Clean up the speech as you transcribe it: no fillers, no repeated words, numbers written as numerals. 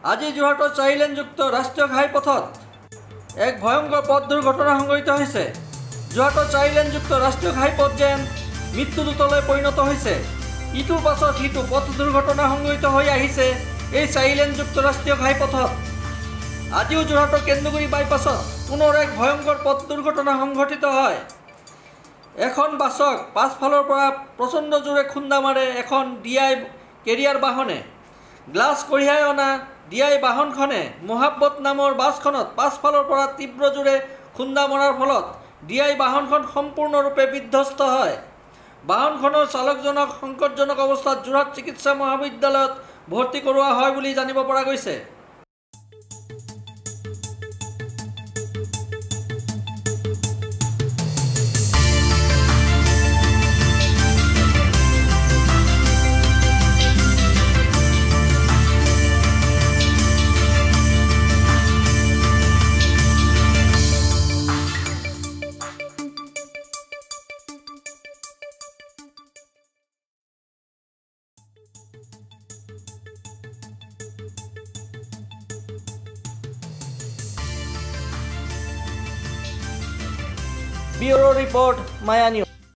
আজি যোৰহাটৰ চাৰিলেনযুক্ত ৰাষ্ট্ৰীয় ঘাইপথত এক ভয়ংকৰ পথ দুৰ্ঘটনা সংঘটিত হৈছে। যোৰহাটৰ চাৰিলেনযুক্ত ৰাষ্ট্ৰীয় ঘাইপথ যেন মৃত্যুদূতলৈ পৰিণত হৈছে। ইটোৰ পাছত সিটো পথ দুৰ্ঘটনা সংঘটিত হৈ আহিছে এই চাৰিলেনযুক্ত ৰাষ্ট্ৰীয় ঘাইপথত। আজিও যোৰহাটৰ কেন্দুগুৰি বাইপাছত পুনৰ এক ভয়ংকৰ পথ দুৰ্ঘটনা সংঘটিত হয়। এখন বাছক পাছফালৰ পৰা প্ৰচণ্ড জোৰে খুন্দা মাৰে এখন ডি আই কেৰিয়াৰ বাহনে। গ্লাছ কঢ়িয়াই অনা ডি আই বাহনখনে মোহাব্বত নামৰ বাছখনত পাছফালৰ পৰা তীব্ৰ জোৰে খুন্দা মৰাৰ ফলত ডি আই বাহনখন সম্পূৰ্ণৰূপে বিধ্বস্ত হয়। বাহনখনৰ চালকজনক সংকটজনক অৱস্থাত যোৰহাট চিকিৎসা মহাবিদ্যালয়ত ভৰ্তি কৰোৱা হয় বুলি জানিব পৰা গৈছে। Bureau Report, Maya News.